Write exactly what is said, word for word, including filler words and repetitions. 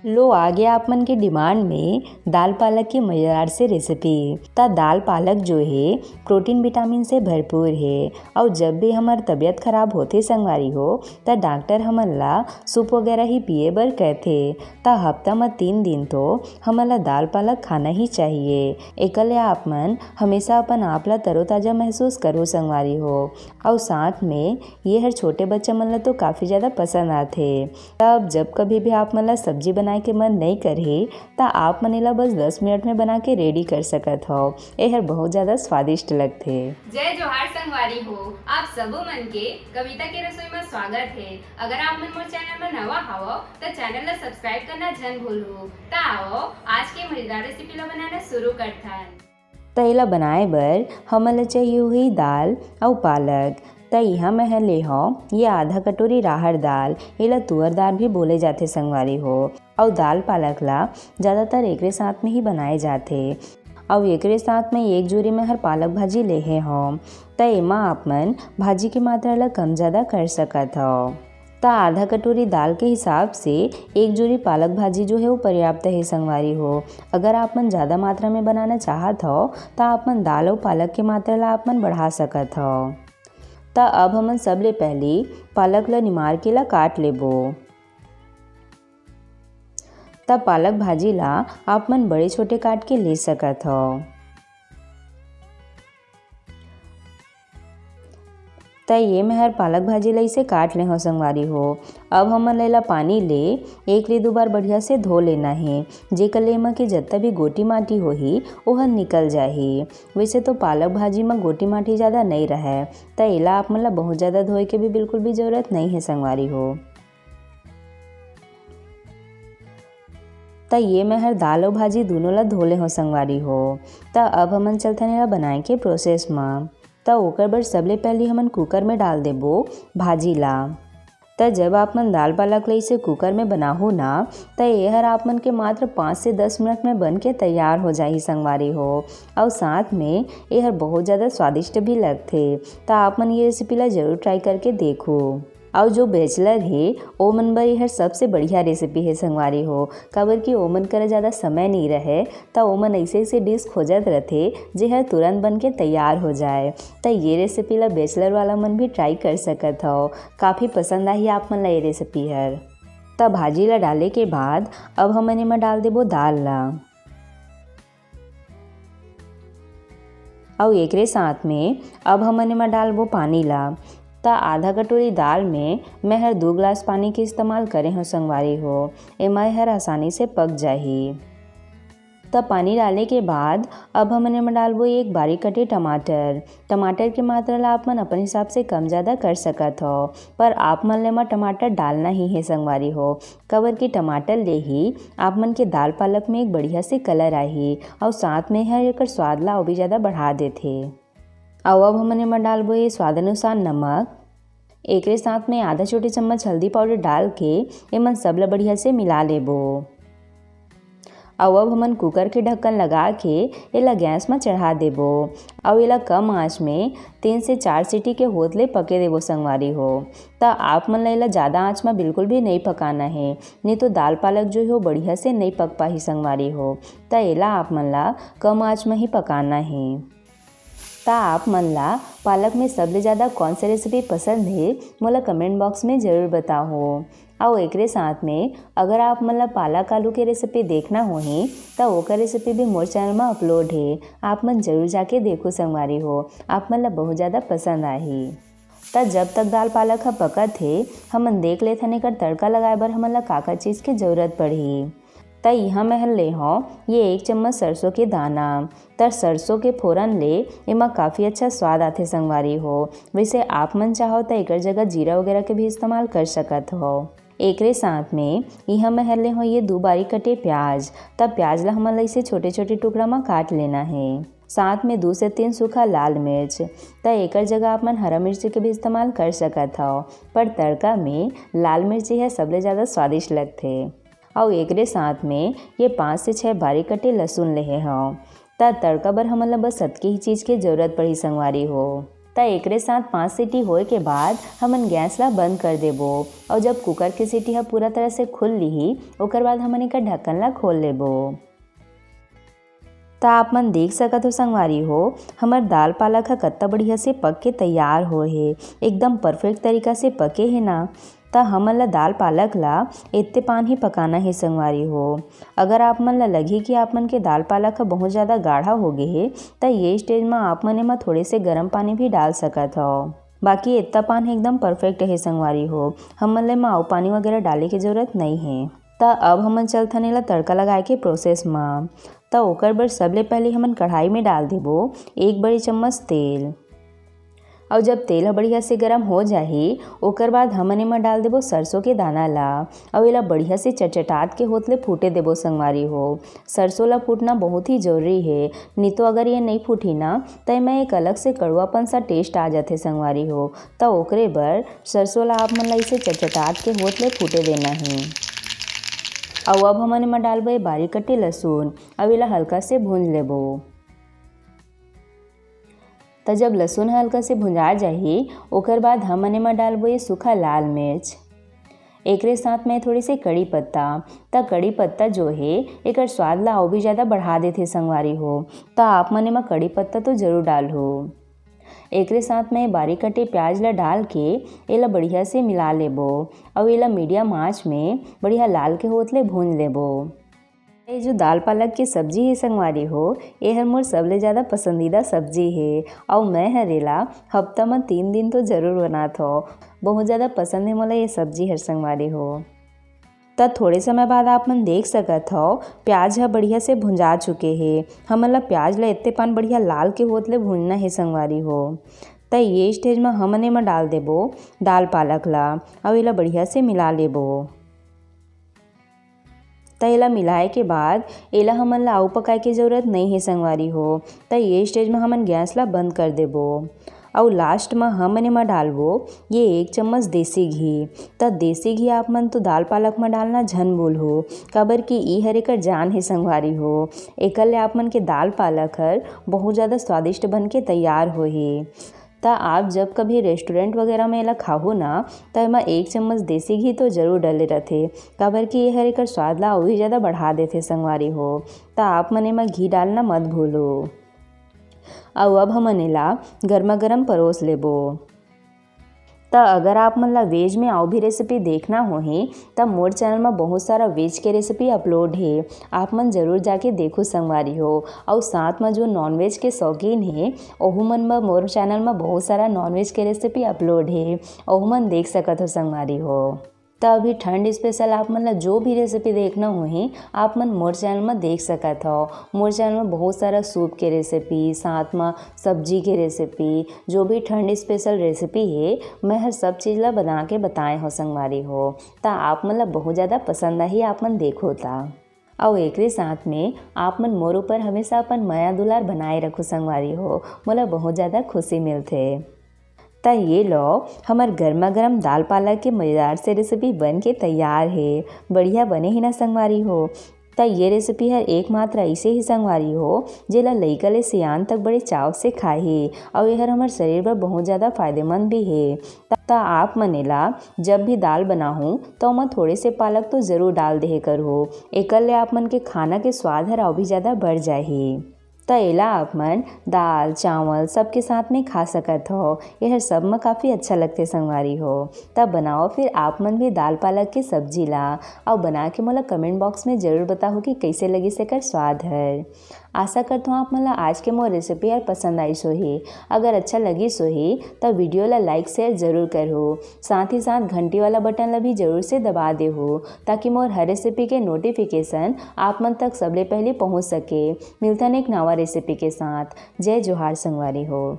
लो, आ गया आप मन के डिमांड में दाल पालक के मजेदार से रेसिपी। त दाल पालक जो हे, प्रोटीन विटामिन से भरपूर हे, अउ जब भी हमर तबियत खराब होथे संगवारी हो, त डॉक्टर हमन ला सूप वगैरह ही पिए बर कहथे। त हफ्ता म तीन दिन तो हमन ला दाल पालक खाना ही चाहिए। एकर ले आप मन हमेशा अपन आप ला तरोताजा महसूस करो संगवारी हो। अउ साथ में ये हर छोटे बच्चा मन ला तो काफ़ी ज़्यादा पसंद आथे। तब जब कभी भी आप मन ला सब्जी बनाए के मन नइ करही, त आप मन एला बस दस मिनट में बना के रेडी कर सकत हव। ए हर बहुत ज़्यादा स्वादिष्ट लगथे। जय जोहार संगवारी हो, आप सबो मन के कविता के रसोई में स्वागत हे। अगर आप मन मोर चैनल में नवा हवव, त चैनल ला सब्सक्राइब करना झन भूलहू। त आवव, आज के मजेदार रेसिपी ला बनाना शुरू करथन। त एला बनाए बर हमन ला चाहिए होही दाल अउ पालक। त इहाँ मैं ह ले हव ये आधा कटोरी राहर दाल, एला तुअर दाल भी बोले जाथे संगवारी हो। अउ दाल पालक ला ज़्यादातर एकरे साथ में ही बनाए जाथे। अउ एकरे साथ में एक जोरी मैं हर पालक भाजी लेहे हव। त एमा आप मन भाजी के मात्रा ला कम ज़्यादा कर सकत हव। त आधा कटोरी दाल के हिसाब से एक जोरी पालक भाजी जो हे वो पर्याप्त हे संगवारी हो। अगर आप मन ज़्यादा मात्रा में बनाना चाहत हव, त आप मन दाल अउ पालक के मात्रा ला आप मन बढ़ा सकत हव। त अब हमन सबले पहली पालक ला निमार के ला काट लेबो। त पालक भाजी ला आप मन बड़े छोटे काट के ले सकत हव। त ये मैं हर पालक भाजी ला इसे काट ले हव संगवारी हो। अब हमन ला एला पानी ले एक ले दो बार बढ़िया से धो लेना हे, जेकर ले एमा के जत्ता भी गोटी माटी होही, ओहर निकल जाही। वैसे तो पालक भाजी म गोटी माटी ज़्यादा नइ रहय, त एला आप मन ला बहुत ज़्यादा धोए के भी बिल्कुल भी जरूरत नइ हे संगवारी हो। त ये मैं हर दाल अउ भाजी दूनों ला धो ले हव संगवारी हो। त अब हमन चलथन एला बनाए के प्रोसेस म। त ओकर बर सबले पहली हमन कुकर में डाल देबो भाजी ला। त जब आप मन दाल पालक ला इसे कुकर में बनाहू ना, त एहर आप मन के मात्र पाँच से दस मिनट में बन के तैयार हो जाही संगवारी हो। अउ साथ में एहर बहुत ज़्यादा स्वादिष्ट भी लगथे। त आप मन ये रेसिपी ला जरूर ट्राई करके देखो। अउ जो बैचलर हे, ओ मन बर एहर सबसे बढ़िया रेसिपी हे संगवारी हो, काबर कि ओमन करा ज़्यादा समय नइ रहय, त ओमन अइसे-अइसे डिश खोजत रथे, जेहर तुरंत बन के तैयार हो जाए। त ये रेसिपी ला बैचलर वाला मन भी ट्राई कर सकत हव। काफ़ी पसंद आही आप मन ला ये रेसिपी हर। त भाजी ला डाले के बाद अब हमन एमा डाल देबो दाल ला। अउ एकरे साथ में अब हमन एमा डालबो पानी ला। त आधा कटोरी दाल में मैं हर दू गिलास पानी के इस्तेमाल करे हव संगवारी हो। एमा हर आसानी से पक जाही। त पानी डाले के बाद अब हमन एमा डालबो एक बारीक कटे टमाटर। टमाटर के मात्रा ला आप मन अपन हिसाब से कम ज़्यादा कर सकत हव, पर आप मन ले एमा टमाटर डालना ही हे संगवारी हो, काबर कि टमाटर ले ही आप मन के दाल पालक में एक बढ़िया से कलर आही अउ साथ में ह एकर स्वाद ला अउ भी ज़्यादा बढ़ा देथे। अउ अब हमन एमा डालबो ये स्वाद अनुसार नमक। एकरे साथ में आधा छोटे चम्मच हल्दी पाउडर डाल के एमन सब ला बढ़िया से मिला लेबो। अउ अब हमन कुकर के ढक्कन लगा के एला गैस म चढ़ा देबो। अउ एला कम आंच में तीन से चार सीटी के होत ले पके देबो संगवारी हो। त आप मन ला एला ज़्यादा आंच म बिल्कुल भी नइ पकाना हे, नइ तो दाल पालक जो हे वो बढ़िया से नइ पक पाही संगवारी हो। त एला आप मन ला कम आंच म ही पकाना हे। त आप मन ला पालक में सबले ज़्यादा कौन से रेसिपी पसंद हे, मोला कमेंट बॉक्स में ज़रूर बताओ। अउ एकरे साथ में अगर आप मन ला पालक आलू के रेसिपी देखना होही, त ओकर रेसिपी भी मोर चैनल म अपलोड हे, आप मन जरूर जाके देखो संगवारी हो, आप मन ला बहुत ज़्यादा पसंद आही। त जब तक दाल पालक ह पकत हे, हमन देख लेथन एकर तड़का लगाए बर हमन ला का-का चीज़ के जरूरत पड़ही। त इहाँ मैं ह ले हव ये एक चम्मच सरसों के दाना। त सरसों के फोरन ले एमा काफ़ी अच्छा स्वाद आथे संगवारी हो। वैसे आप मन चाहो त एकर जगह जीरा वगैरह के भी इस्तेमाल कर सकत हव। एकरे साथ में इहाँ मैं ह ले हव ये दू बारीक कटे प्याज। त प्याज ला हमन ला इसे छोटे-छोटे टुकड़ा म काट लेना हे। साथ में दू से तीन सूखा लाल मिर्च, त एकर जगह आप मन हरा मिर्च के भी इस्तेमाल कर सकत हव, पर तड़का में लाल मिर्च ह सबले ज़्यादा स्वादिष्ट लगथे। अउ एकरे साथ में ये पाँच से छः बारीक कटे लहसुन लेहे हव। त तड़का बर हमन ला बस अतके ही चीज़ के जरूरत पड़ही संगवारी हो। त एकरे साथ पाँच सीटी होए के बाद हमन गैस ला बंद कर देबो। और जब कुकर के सीटी ह पूरा तरह से खुल लिही, ओकर बाद हमन एकर ढक्कन ला खोल लेबो। त आप मन देख सकत हो संगवारी हो, हमर दाल पालक ह कत्ता बढ़िया से पक के तैयार होए हे, एकदम परफेक्ट तरीका से पके हे ना। त हमन ल दाल पालक ला एत्ते पान ही पकाना हे संगवारी हो। अगर आप मन ल लगही कि आप मन के दाल पालक ह बहुत ज़्यादा गाढ़ा हो गे हे, त ये स्टेज म आप मन एमा थोड़े से गरम पानी भी डाल सकत हव। बाकी एत्ता पान ह एकदम परफेक्ट हे संगवारी हो, हमन ल एमा अउ पानी वगैरह डाले के जरूरत नइ हे। त अब हमन चलथन एला तड़का लगाए के प्रोसेस म। त ओकर बर सबले पहले हमन कढ़ाई में डाल देबो एक बड़ी चम्मच तेल। अउ जब तेल ह बढ़िया से गरम हो जाही, ओकर बाद हमन एमा डाल देबो सरसों के दाना ला। अउ एला बढ़िया से चटचटात के होत ले फूटे देबो संगवारी हो। सरसों ला फूटना बहुत ही जरूरी हे, नहीं तो अगर ये नहीं फूटी ना, त एमा एक अलग से कड़वापन सा टेस्ट आ जाथे संगवारी हो। त ओकरे बर सरसों ला आप मन ला इसे चटचटात के होत ले फूटे देना हे। अउ अब हमन एमा डालबो ये बारीक कटे लहसुन, अउ एला हल्का से भूंज लेबो। त जब लहसुन ह हल्का से भुंजा जाही, ओकर बाद हमन एमा डालबो ये सूखा लाल मिर्च। एकरे साथ में थोड़ी से कड़ी पत्ता। त कड़ी पत्ता जो हे, एकर स्वाद ला अउ भी ज़्यादा बढ़ा देथे संगवारी हो। त आप मन एमा कड़ी पत्ता तो जरूर डालहू। एकरे साथ में बारीक कटे प्याज ला डाल के एला बढ़िया से मिला लेबो, अउ एला मीडियम आंच में बढ़िया लाल के होत ले भूंज लेबो। ये जो दाल पालक के सब्जी हे संगवारी हो, ये हर मोर सबले ज़्यादा पसंदीदा सब्जी हे, अउ मैं हर एला हफ्ता म तीन दिन तो जरूर बनात हव। बहुत ज़्यादा पसंद हे मोला ये सब्जी हर संगवारी हो। त थोड़े समय बाद आप मन देख सकत हव, प्याज ह बढ़िया से भुंजा चुके हे। हमन ला प्याज ला एत्ते पान बढ़िया लाल के होत ले भूंजना हे संगवारी हो। त ये स्टेज म हमन एमा डाल देबो दाल पालक ला, अउ एला बढ़िया से मिला लेबो। त एला मिलाए के बाद एला हमन ला अउ पकाए के जरूरत नइ हे संगवारी हो। त ये स्टेज म हमन गैस ला बंद कर देबो। अउ लास्ट म हमन एमा डालबो ये एक चम्मच देसी घी। त देसी घी आप मन तो दाल पालक म डालना झन भूलहू, काबर कि ई हर एकर जान हे संगवारी हो। एकर ले आप मन के दाल पालक हर बहुत ज़्यादा स्वादिष्ट बन के तैयार होही। त आप जब कभी रेस्टोरेंट वगैरह में एला खाहू ना, त एमा एक चम्मच देसी घी तो जरूर डले रथे, काबर कि ये हर एकर स्वाद ला अउ भी ज़्यादा बढ़ा देथे संगवारी हो। त आप मन एमा घी डालना मत भूलू। अउ अब हमन एला गरमा गरम परोस लेबो। त अगर आप मन ला वेज में अउ भी रेसिपी देखना होही, त मोर चैनल म बहुत सारा वेज के रेसिपी अपलोड हे, आप मन जरूर जाके देखू संगवारी हो। अउ साथ म जो नॉनवेज के शौकीन हे, ओहू मन बर मोर चैनल म बहुत सारा नॉनवेज के रेसिपी अपलोड हे, ओहू मन देख सकत हो संगवारी हो। त अभी ठंड स्पेशल आप मन ला जो भी रेसिपी देखना होही, आप मन मोर चैनल म देख सकत हव। मोर चैनल म बहुत सारा सूप के रेसिपी, साथ म सब्जी के रेसिपी, जो भी ठंड स्पेशल रेसिपी हे, मैं हर सब चीज़ ला बना के बताए हव संगवारी हो। त आप मन ला बहुत ज़्यादा पसंद आही, आप मन देखो त। अउ एकरे साथ में आप मन मोर ऊपर हमेशा अपन मया दुलार बनाए रखो संगवारी हो, मोला बहुत ज़्यादा खुशी मिलथे। त ये लो, हमर गरमा गरम दाल पालक के मज़ेदार से रेसिपी बन के तैयार हे। बढ़िया बने हे ना संगवारी हो? त ये रेसिपी हर एकमात्र अइसे ही संगवारी हो, जेला लइका ले सियान तक बड़े चाव से खाही, अउ एहर हमर शरीर बर बहुत ज़्यादा फायदेमंद भी हे। त, त आप मन एला जब भी दाल बनाहू, त ओमा थोड़े से पालक तो जरूर डाल देहे करहू। एकर ले आप मन के खाना के स्वाद हर अउ भी ज़्यादा बढ़ जाही। त एला आप मन दाल, चावल सबके साथ में खा सकत हो। एहर सब म काफ़ी अच्छा लगथे संगवारी हो। त बनाओ फिर आप मन भी दाल पालक के सब्जी ला, अउ बना के मोला कमेंट बॉक्स में जरूर बताओ कि कइसे लगिस एकर स्वाद हर। आशा करत हूँ आप मन ला आज के मोर रेसिपी हर पसंद आइस होही। अगर अच्छा लगिस होही त वीडियो ला लाइक शेयर जरूर करहू, साथ ही साथ घंटी वाला बटन ला भी जरूर से दबा देहू, ताकि मोर हर रेसिपी के नोटिफिकेशन आप मन तक सबले पहले पहुँच सके। मिलथन एक नवा रेसिपी के साथ। जय जोहार संगवारी हो।